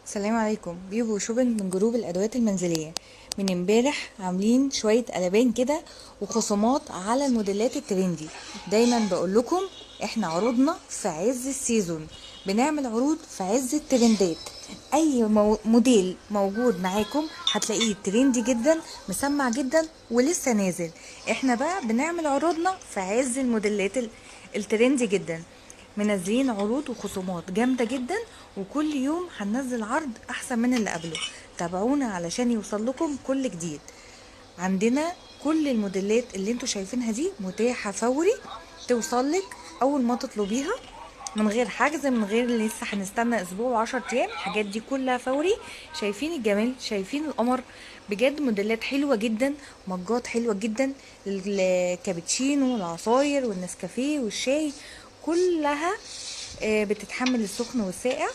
السلام عليكم. بيبو shopping من جروب الادوات المنزلية. من امبارح عاملين شوية قلبان كده وخصومات على الموديلات ال trendy. دايما بقول لكم احنا عروضنا في عز ال season، بنعمل عروض في عز الترندات. اي موديل موجود معاكم هتلاقيه trendy جدا، مسمع جدا ولسه نازل. احنا بقى بنعمل عروضنا في عز الموديلات ال trendy جدا، منزلين عروض وخصومات جامدة جدا، وكل يوم هننزل عرض احسن من اللي قبله. تابعونا علشان يوصل لكم كل جديد. عندنا كل الموديلات اللي انتوا شايفينها دي متاحة فوري، توصل لك اول ما تطلبيها من غير حجز، من غير لسه هنستنى اسبوع وعشر ايام. الحاجات دي كلها فوري. شايفين الجمال، شايفين القمر، بجد موديلات حلوة جدا، مجات حلوة جدا للكابتشينو والعصاير والنسكافيه والشاي، كلها بتتحمل السخن والساقع.